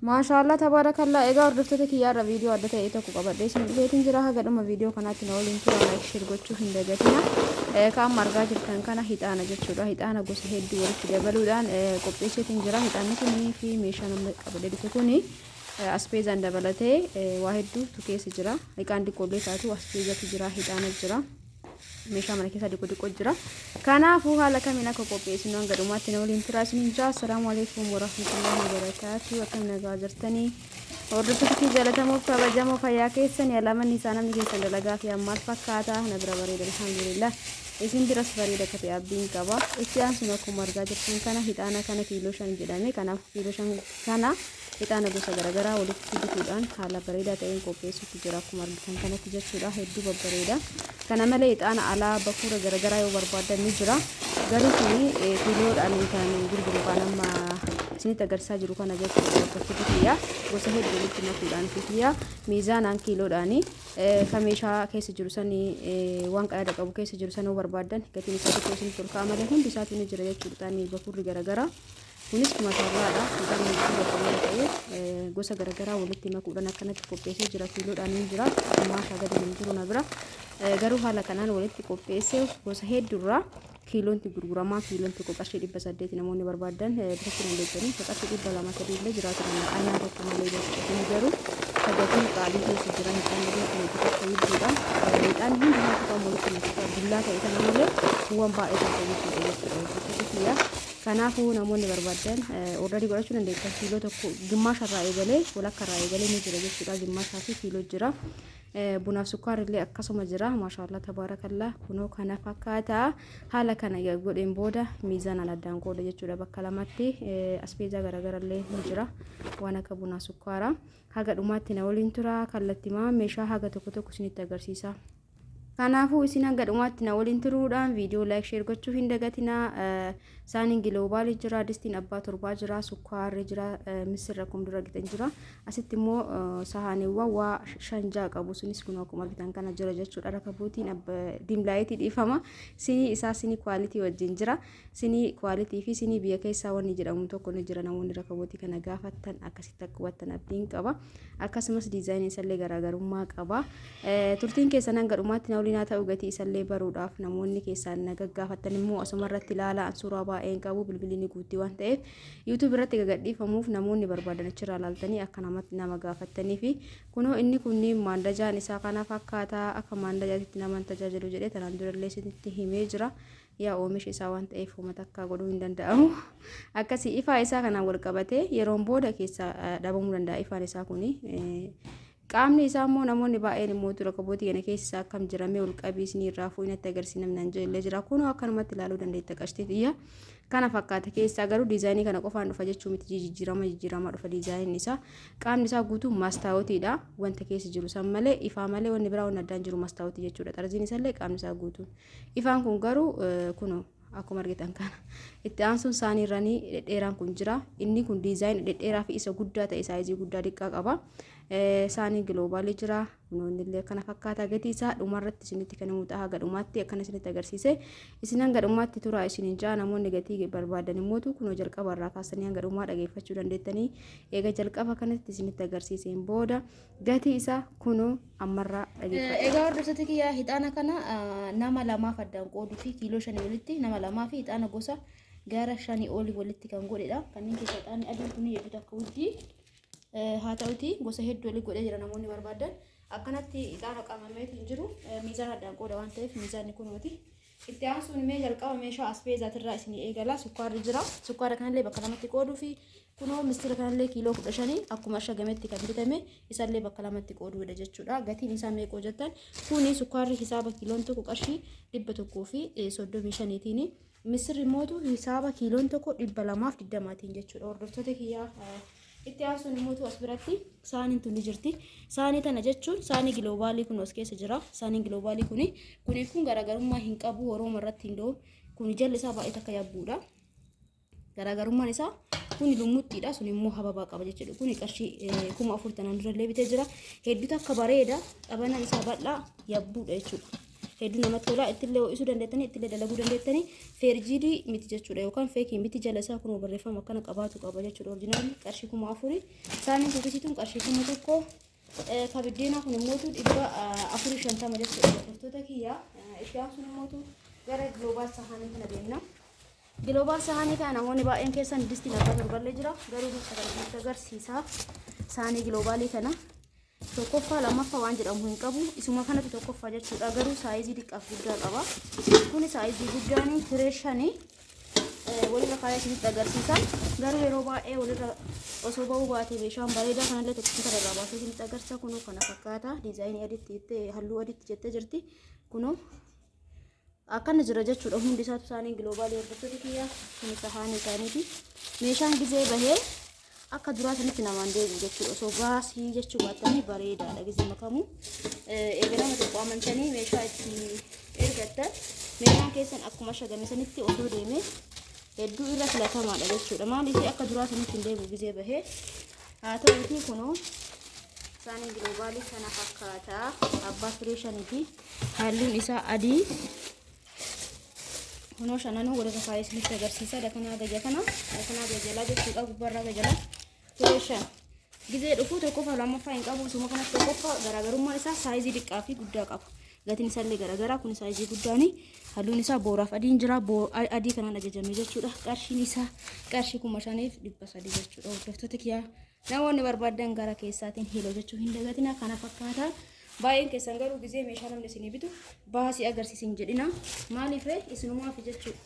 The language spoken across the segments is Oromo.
Maashaallah tabaarakallaa. Egaa hordoftoota kiyyaarra viidiyoo adda ta'e tokko qabadhee isin dhufeetiin jira. Haga dhuma viidiyoo kanaatti na waliin tura, like, share gochuu hin dagatina. Ka amma argaa jirtan kana hixaana jechuudha. Hixaana gosa hedduu walitti dabaluudhaan qopheesseetiin jira. Hixaanni kunii fi meeshaan amma qabadhee dhufe kuni aspeezaan dabalatee waa hedduutu keessa jira. Iqaan diqqoollee taatu aspeezatu jira, hixaana jira. Meeshaa mana keessaa diqqoo diqqoo jira. Kanaafuu haala kamiin akka qopheessinu hanga dhumaatti na waliin turaa isiniin jira. Assalaamu alaikum warahmatullahi wabarakaatu. Akkam nagaa jirtanii? Hordoftoota kiyya jaalatamoo fi kabajamoo, fayyaa keessan yaalamanni isaa namni keessan dalagaa fi maal fakkaata? Na bira bareeda, alhamdulillah. Isin biras bareeda akka ta'e abdiin qaba. Itti aansuun akkuma argaa jirtan kana hixaana kana kiiloo 5 jedhame. Kanaaf kiiloo 5 kana hixaana gosa garaagaraa walitti bituudhaan haala bareedaa ta'een qopheessuutti jira, akkuma argitan kanatti jechuudha. Hedduu babbareeda. Kana malee ixaana alaa bakuura garaagaraa yoo barbaaddan ni jira. Garuu kuni kiiloodhaan kan gurguru kan amma isinitti agarsiisaa jiru kana jechuudha. Hordoftoota kiyya, gosa hedduu walitti makuudhaan fi kiyya miizaanaan kiiloodhaani kan meeshaa keessa jiru sanii waan qadaada qabu keessa jiru sana yoo barbaaddan gatiin isaa xiqqoo isinitti ol ka'a malee hundi isaatu ni jira jechuudha. Ixaanni bakuurri garaagaraa. Kunis masallaadha. Ixaanni hedduu babbareeda ta'e gosa garaagaraa walitti makuudhaan akkanatti qopheessee jira. Kiiloodhaan hin jira. Maashaa gadi hin jiru na bira. Garuu haala kanaan walitti qopheessee gosa hedduurraa kiiloonti gurguramaa. Kiiloon tokko qarshii 800. Namoonni barbaadan bitachuu dandeessanii. Qarshii 200 3 illee jiraachuu danda'a. Aynaa tokko malee jechuudha. Kun garuu gatii qaalii keessa jira. Ixaanni kun hedduu tokko hedduudha. Ixaanni hundumaa kan walitti makuudha. Bullaa ta'e kana malee waan baay'ee tokko hedduudha jechuudha. Hordoftoota kiyya. Kanaafuu namoonni barbaadan orderii godhachuu dandeessan. Kiiloo tokko gimmaasha irraa eegalee, walakka irraa eegalee ni jira jechuudha. Gimmaashaa fi kiiloo jira. Bunaaf sukkaarri illee akkasuma jira. Maashaallah tabaarakallaa, kunoo kana fakkaata. Haala kana godheen booda miizaanaan addaan qooda jechuudha bakka lamatti. Aspeezaa garaagaraa illee ni jira. Waan akka bunaa, sukkaara. Haga dhumaatti na waliin tura. Kallattimaa meeshaa haga tokko tokko isinitti agarsiisa. Kanaafuu isin hanga dhumaatti na waliin turuudhaan viidiyoo like, share gochuu hin dagatinaa. Saaniin giloobaalii jira, distiin abbaa torbaa jira, sukkaarri jira, misirra akkuma dura argitan jira. Asitti immoo sahaaniiwwan waa shan ja'a qabu sunis kun akkuma argitan kana jira jechuudha. Rakabuutiin dimlaayitii, dhiifama. Sinii isaa sinii kwaalitii wajjin jira. Sinii kwaalitii fi sinii biyya keessaa wanni jedhamu tokko ni jira. Namoonni rakabuutii kana gaafattan akkasitti akka hubattan abdiin qaba. Akkasumas diizaayiniin isallee garaagarummaa qaba. Turtiin keessan hanga dhumaatti na waliin haa ta'u. Gatii isallee baruudhaaf namoonni keessaan na gaggaafattan immoo asuma irratti ilaalaa. An suuraa baay'een qabu, bilbilli ni guutti waan ta'eef YouTube irratti gagadhiifamuuf namoonni barbaadan achirraa ilaaltanii akka namatti nama gaafattanii fi kunoo inni kunniin maandajaan isaa kana fakkaata. Akka maandajaatitti nama tajaajilu jedhee tanaan durallee isinitti himee jira. Yaa oomisha isaa waan ta'eef homa takkaa godhuu hin danda'amu. Akkasii ifaa isaa kanaan wal qabatee yeroon booda keessaa dhabamuu danda'a ifaan isaa kuni. Qaamni isaa immoo namoonni baay'een immoo rakabootii kana keessa isaa akkam jiramee ol qabii isinii irraa fuudhee natti agarsiisi namni naan jedhe illee jira. Kunoo akkanumatti ilaaluu dandeetta qashtii xiyya. Kana fakkaata keessaa, garuu diizaayinii kana qofaan dhufa jechuu miti, jijjiirama jijjiirama dhufa diizaayiniin isaa. Qaamni isaa guutuu maastaawotiidha. Wanta keessa jiru san malee, ifaa malee, wanni biraa wanni addaan jiru maastaawotii jechuudha. Xarziin isallee qaamni isaa guutuun. Ifaan kun garuu kunoo akkuma argitan kana. Itti aansuun saanii irranii dhedheeraan kun jira. Inni kun diizaayinii dhedheeraa fi isa guddaa ta'e saayizii guddaa diqqaa qaba. Saanii giloobaalii jira. Kunoo inni illee akkana fakkaata. Gatii isaa dhumarratti isinitti kan himu ta'a. Haga dhumaatti akkana isinitti agarsiise. Isin hanga dhumaatti turaa isiniin ja'a. Namoonni gatii barbaadan immootu kunoo jalqaba irraa kaasanii hanga dhumaa dhageeffachuu dandeettanii. Eega jalqaba kanatti isinitti agarsiiseen booda gatii isaa kunoo ammarraa dhageeffadha. Egaa hordoftoota kiyyaa, hixaana kana nama lamaaf addaan qooduu fi kiiloo 5 walitti nama lamaa fi hixaana gosa gara 5 olii walitti kan godhedha. Kanneen keessaa hixaanni adiin kun hedduu takka wujjii haa ta'uti gosa hedduu walii godhee jira. Namoonni barbaadan akkanatti hixaana qaamameetiin jiru miizaan addaan qooda waan ta'eef miizaanni kunooti. Itti aansuun mee jalqaba meeshaa aspeezaatirraa isinii eegala. Sukkaarri jira. Sukkaara kanallee bakka lamatti qooduu fi kunoo mistira kanallee kiiloo 15 akkuma ashagametti kan bitame isallee bakka lamatti qooduudha jechuudha. Gatiin isaa meeqoo jettan, kuni sukkaarri hisaaba kiiloon tokko qarshii 135tiini. Misirri mootu hisaaba kiiloon tokko 220tiin jechuudha. Hordoftoota kiyyaa, itti aansuun immoo as biratti saaniin tun ni jirti. Saanii tana jechuun saanii giloobaalii kun as keessa jira. Saaniin giloobaalii kuni kuniif kun garaagarummaa hin qabu, horooma irratti hin dho'u. Kun jalli isaa baay'ee takka yabbuudha. Garaagarummaan isaa kuni lummuxxiidha, sun immoo hababaa qaba jechuudha. Kuni qarshii 4000 tanaan durallee bitee jira. Hedduu takka bareeda, xabanaan isaa bal'aa yabbuudha jechuudha. Hedduu namatti tola. Ittillee ho'isuu dandeettanii, ittillee dalaguu dandeettanii. Feerjiidii miti jechuudha yookaan feekii miti. Jala isaa kun barreeffama akkana qabaatu qaba jechuudha. Orjinaalli qarshii 4000. Saaniin kuukisiituun qarshii 1000. Ka biddeenaa kun immootu 450 jechuudha. Hordoftoota kiyya, itti aansuun immootu gara global sahaanii kana deemna. Global sahaanii kana namoonni baay'een keessan distiin abbaa torballee jira. Garuu dursa kana isinitti agarsiisa. Saanii globaalii kana tokkoffaa lammaffaa waan jedhamu hin qabu. Isuma kanatti tokkoffaa jechuudha. Garuu saayizii xiqqaaf guddaa qaba. Kuni saayizii guddaan firee shanii walirra kaayee isinitti agarsiisa. Garuu yeroo baay'ee walirra osoo ba'uu baate meeshaan bareedaa kanallee tokko kana irraa baasee isinitti agarsiisa. Kunoo kana fakkaata. Diizaayinii aditti jettee, halluu aditti jettee jirti. Kunoo akkana jira jechuudha. Hundi isaatu isaanii giloobaalii, hordoftoota kiyya, kun sahaanii isaaniiti. Meeshaan gizee bahee akka duraa sanitti namaan deebi'u jechuudha. Osoo baasii jechuu baattanii bareedaadha gizee makamu. Eega nama tokko amantanii meeshaa itti ergattan, meeshaan keessan akkuma shagame sanitti osoo deeme hedduu irra filatamaadha jechuudha. Maaliif akka duraa sanitti hin deebi'u gizee bahee. Haa ta'uutii kunoo isaanii giloobaalii kana fakkaata. Abbaa firee shaniiti. Halluun isaa adii. Kunoo shananuu walirra kaayee isinitti agarsiisa. Dakanaa gaja kana, dakanaa gajalaa jechuudha. Gubbaarraa gajalaa. Firee shan. Gizee dhufu tokkoffaa lammaffaa hin qabu. Isuma kanatti tokkoffaa, garaagarummaan isaa saayizii xiqqaa fi guddaa qaba. Gatiin isaallee garaagaraa. Kun saayizii guddaani. Halluun isaa booraaf adiin jira. Adii kanaan ajajame jechuudha. Qarshiin isaa qarshii 5300 jechuudha. Hordoftoota kiyyaa, namoonni barbaadan gara keessaatiin hello jechuu hin dagatina. Kana fakkaata. Baay'een keessan garuu gizee meeshaa namni isinii bitu baasii agarsiisin jedhina. Maaliif isinumaaf jechuudha.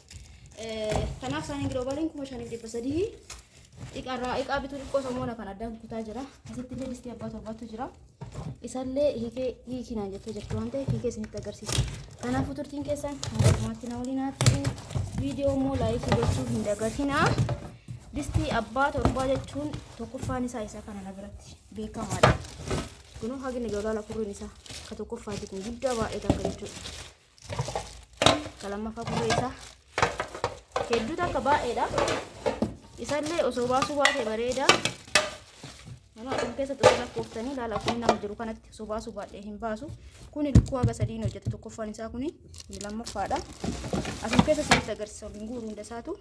Kanaaf isaaniin giloobaliin 5300 dhiqarraa dhiqaa bituu xiqqoo samoona kan addaan kutaa jira. Asitti illee distii abbaa torbaatu jira. Isallee hiikee hiikinaan jettee jirti waan ta'eef hiikee isinitti agarsiisa. Kanaafuu turtiin keessan hanga dhumaatti na waliin haa ta'u. Viidiyoo immoo laayikii gochuu hin dagatinaa. Distii abbaa torbaa jechuun tokkoffaan isaa isa kana na biratti beekamaadha. Kunoo hagni galaala kurriin isaa ka tokkoffaati, kun guddaa baay'ee takka jechuudha. Ka lammaffaa kurree isaa hedduu takka baay'eedha. Isallee osoo baasuu baate bareeda. Nama asuma keessatti osoo lakkooftanii ilaala, kun nama jiru kanatti osoo baasuu baadhee hin baasu. Kuni lukkuu haga sadiin hojjeta, tokkoffaan isaa kuni, kuni lammaffaadha. Asuma keessa isinitti agarsiisa, waliin guuru hunda isaatu.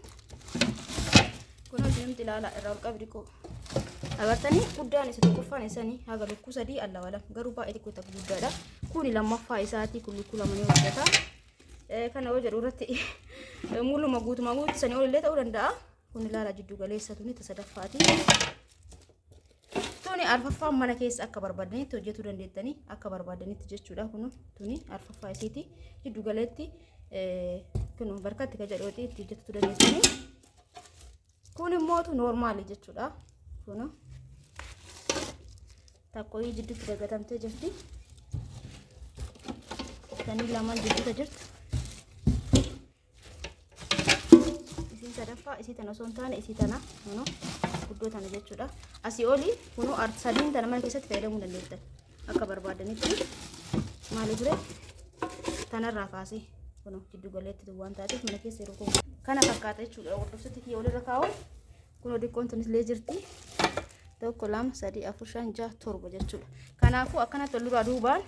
Kun isinimti ilaala, irraa ol qabi xiqqoo. Agartanii, guddaan isa tokkoffaan isanii haga lukkuu sadii allawala, garuu baay'ee xiqqoo takka guddaadha. Kuni lammaffaa isaati, kun lukkuu lama ni hojjeta. Kana yoo jedhu irratti mul'uma guutumaa guutuu sanii ol illee ta'uu danda'a. Kun ilaala, jiddu galeessa tuni ta sadaffaati. Tuni arfaffaan mana keessa akka barbaadanitti hojjetuu dandeettanii, akka barbaadanitti jechuudha. Kun tuni arfaffaa isiiti. Jiddu galeetti kun barkatti ka jedhuuti itti hojjetuu dandeettanii. Kun immootu noormaali jechuudha. Kun takkoyii jidduutti dagatamtee jirti. Tanii lamaan jidduuta jirti. Isiin sadaffaa isii tana osoo hin taane isii tana, kunoo guddoo tana jechuudha. Asii oli kunoo sadiin tana mana keessatti fayyadamuu dandeettan akka barbaadanitti. Maaliif ture tanarraa kaasee kunoo jiddu galeetti waan taateef mana keessa yeroo kun kana fakkaata jechuudha. Hordoftoota kiyya, walirra kaa'u kunoo xiqqoon tunis illee jirti. Tokko, lama, sadii, afur, shan, jaha, torba jechuudha. Kanaafuu akkanatti ol duraa duubaan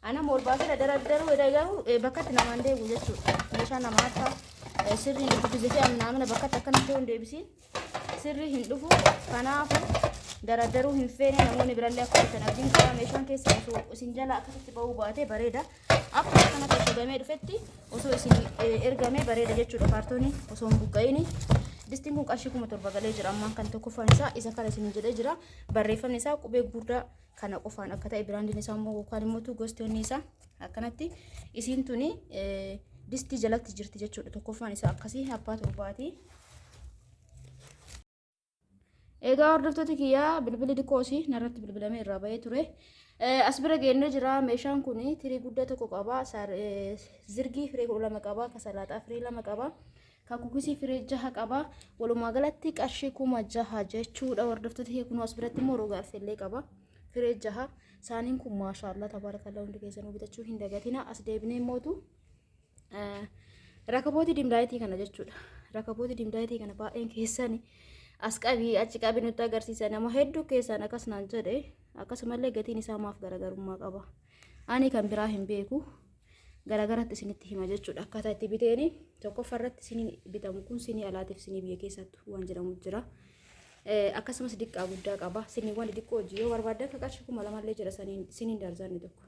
ana ol baasee daraddaruu garuu bakkatti namaan deebi'u jechuudha. Meeshaa namaa akka sirrii hin dhufu gizee amna bakkatti akkanatti yoo hin deebisiin sirrii hin dhufu. Kanaafuu daraddaruu hin feene namoonni birallee akka bitan abdiin qaba. Meeshaan keessa osoo isin jala akkasitti ba'uu baate bareeda. Akkuma akkanatti ashagamee dhufetti osoo isin ergamee bareeda jechuudha. Kaartoonii osoo hin buqqa'ini. Distiin kun qarshii 7000 galee jira. Ammaan kan tokkoffaan isaa isa kana isin jedhee jira. Barreeffamni isaa qubee guddaa kana qofaan akka ta'e, biraandiin isaa immoo yookaan immoo gosti onni isaa akkanatti isiin tuni distii jalatti jirti jechuudha. Tokkoffaan isaa akkasii abbaa torbaati. Egaa hordoftoota kiyyaa, bilbilli xiqqoosii narratti bilbilamee irraa bahee ture. As bira geennee jira. Meeshaan kun tirii guddaa tokko qaba. Zirgii firee 12 qaba. Ka salaaxaa firee lama qaba. Ka kukisii firee jaha qaba. Walumaa galatti qarshii 6000 jechuudha. Hordoftoota kiyya, kun as biratti immoo roga arfellee qaba. Firee jaha. Saaniin kun maashaallah tabaarakallaa, hundi keessanuu bitachuu hin dagatina. As deebinee mootu rakabootii dimdaayitii kana jechuudha. Rakabootii dimdaayitii kana baay'een keessan as qabii achi qabii nutti agarsiisa, nama hedduu keessaan akkas naan jedhe. Akkasumallee gatiin isaa maaf garaagarummaa qaba? Ani kan biraa hin beeku. Garaagaratti isinitti hima jechuudha. Akkaataa itti biteeni tokkoffaa irratti sinii bitamu kun sinii alaatiif sinii biyya keessattu waan jedhamu jira. Akkasumas diqqaa guddaa qaba. Siniiwwan xixiqqoo hojii yoo barbaaddan ka qarshii 2000llee jira siniin daarzaanni tokko.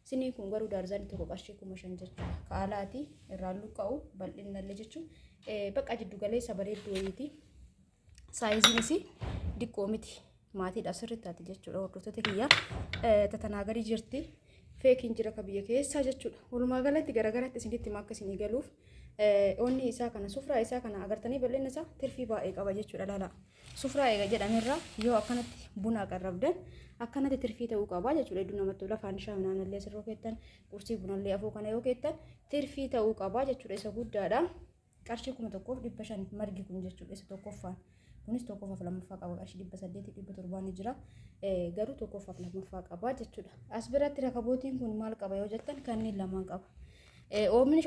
Siniin kun garuu daarzaanni tokko qarshii 5000 jechuudha. Ka alaati irraan luqqa'u bal'innallee jechuun bakka jiddu galeessa bareedduu wayiiti. Saayiziinis diqqoo miti. Maatiidhaaf sirriitti taati jechuudha hordoftoota kiyya. Tatanaa gadi jirti. Feekiin jira ka biyya keessaa jechuudha. Walumaa galatti garagaratti isinitti hima akka isinii galuuf. Onni isaa kana sufraa isaa kana agartanii bal'inna isaa tirfii baay'ee qaba jechuudha laala. Sufraa eega jedhamerra yoo akkanatti buna aqarrabdan akkanatti tirfii ta'uu qaba jechuudha. Hedduu namatti tola faanishaa midhaanillee asirra keettan qursii bunallee afoo kana yoo keettan tirfii ta'uu qaba jechuudha isa guddaadha. Qarshii 1500 margi kun jechuudha isa tokkoffaan. Kunis tokkoffaaf lammaffaa qaba qarshii 800 700 ni jira. Garuu tokkoffaaf lammaffaa qaba jechuudha. As biratti rakabootiin kun maal qaba yoo jettan kanneen lamaan qaba.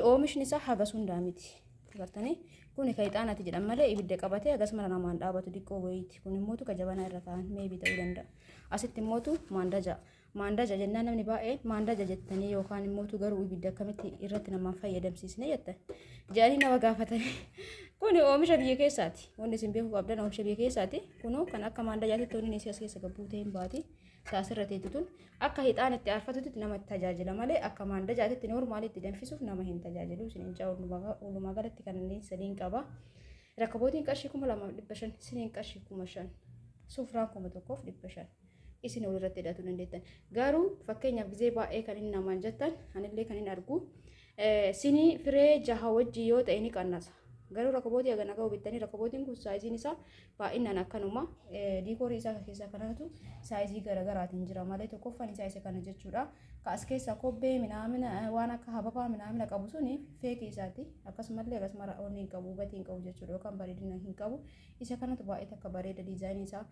Oomishni isaa hagas hundaa miti. Agartanii kuni ka ixaanaati jedhan malee ibidda qabatee hagas mara namaan dhaabatu diqqoo wayiiti. Kun immootu ka jabanaa irra kaa'an meebii ta'uu danda'a. Asitti immootu maandaja. Maandaja jennaan namni baay'een maandaja jettanii yookaan immootu garuu ibidda akkamitti irratti namaan fayyadamsiisne jettan. Jedhanii nama gaafatanii. Kuni oomisha biyya keessaati. Wanni isin beekuu qabdan oomisha biyya keessaati. Kunoo kan akka maandajaatitti wanni isii as keessa gabbuutee hin baati. Taasirra teettu tun akka hixaan itti aarfatutti nama tajaajila malee akka maandajaatitti noormaali itti danfisuuf nama hin tajaajilu. Isin hin caa walumaa galatti kanneen sadiin qaba. Rakabootiin qarshii 2500 siniin qarshii 5000 sufraan 1500 isin walirratti hidhatu dandeettan. Garuu fakkeenyaaf gizee baay'ee kan inni namaan jettan anillee kan hin argu sinii firee jaha wajjii yoo ta'e ni qannasa. Garuu rakabootii hagana ga'u bittanii rakabootiin kun saayiziin isaa baay'inaan akkanuma diikoorii isaa keessaa kanatu saayizii garaagaraatiin jira malee tokkoffaan isaa isa kana jechuudha. Ka as keessaa kobbee minaamina waan akka hababaa minaamina qabu suni feekii isaati. Akkasumallee akkasuma onni hin qabu gatii hin qabu jechuudha yookaan bareedina hin qabu. Isa kanatu baay'ee takka bareeda diizaayinii isaa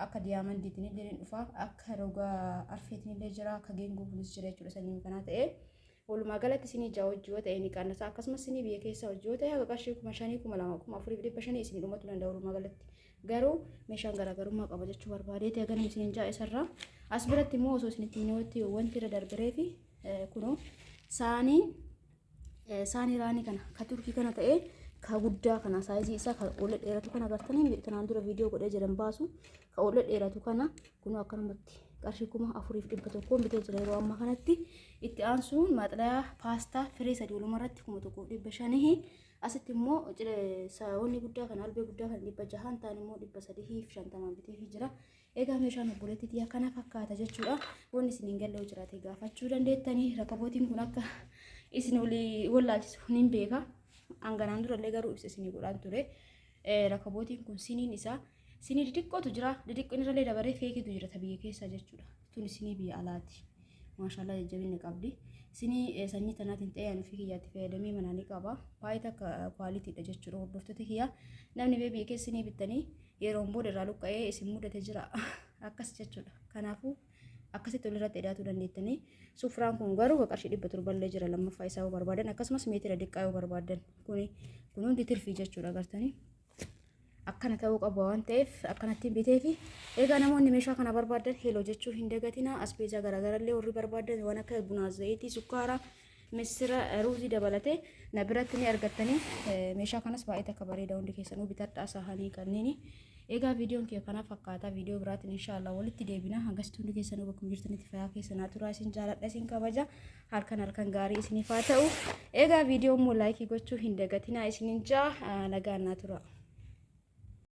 akka diyaamandiitiin illee ni dhufa akka roga arfeetiin illee jira akka geengoo kunis jira jechuudha sanyiin kanaa ta'ee. Walumaa galatti sinii ja'a hojii yoo ta'e ni qannasa. Akkasumas sinii biyya keessaa hojii yoo ta'e haga qarshii 5000, 2000, 4500 isinii dhumatu danda'a walumaa galatti. Garuu meeshaan garaagarummaa qaba jechuu barbaadeeti haganuma isiniin ja'a isarraa. As biratti immoo osoo isinitti hin himutti wanti irra darbireefi kunoo saanii saanii raanii kana ka turkii kana ta'ee ka guddaa kana saayizii isaa ka ola dheeratu kana agartanii tanaan dura viidiyoo godhee jiran baasu ka ola dheeratu kana kunoo akkanumatti qarshii 4100 bitee jira yeroo ammaa kanatti. Itti aansuun maxxalayaa paastaa firee sadii walumarratti 1500. Asitti immoo saawwanni guddaa kan albee guddaa kan 600 ta'an immoo 350 bitee jira. Egaa meeshaan obboleettii tiyyaa kana fakkaata jechuudha. Wanni isin hin galle yoo jiraate gaafachuu dandeettanii. Rakabootiin kun akka isin walii wallaalchisu niin beeka. Hanganaan durallee garuu ibsa isinii godhaan ture. Rakabootiin kun siniin isaa Sinii didiqqootu jira. Didiqqoon irrallee dabaree feekiitu jira ta biyya keessaa jechuudha. Tuni sinii biyya alaati. Maashaallah jajjabinni qabdi. Sinii sanyii tanaatiin ta'ee ani ofii kiyyaatti fayyadamee manaa ni qaba. Baay'ee takka kwaalitiidha jechuudha hordoftoota kiyya. Namni bee biyya keessa sinii bittanii yeroon booda irraa luqqa'ee isin mudate jira. Akkas jechuudha. Kanaafuu akkasitti walirratti hidhaatuu dandeettanii. Sufraan kun garuu qarshii 700llee jira lammaffaa isaa yoo barbaadan akkasumas meetira diqqaa yoo barbaadan kuni kun hundi tirfii jechuudha agartanii. Akkana ta'uu qabu waan ta'eef akkanatti biteefi. Egaa namoonni meeshaa kana barbaadan heloo jechuu hin dagatina. Asbeezaa garaagarallee warri barbaadan waan akka bunaa, zayitii, sukkaara, missira, ruuzii dabalatee na biratti ni argattanii. Meeshaa kanas baay'ee takka bareeda hundi keessanuu bitadhaa sahanii kanneeni. Egaa viidiyoon kiyya kana fakkaata. Viidiyoo biraatiin inshaallah walitti deebina. Hangasitti hundi keessanuu bakkuma jirtanitti fayyaa keessanaa turaa. Isin jaaladha, isin kabaja. Halkan halkan gaarii isiniif haa ta'u. Egaa viidiyoo immoo laayikii gochuu hin dagatinaa isinin jaa nagaan naa tura.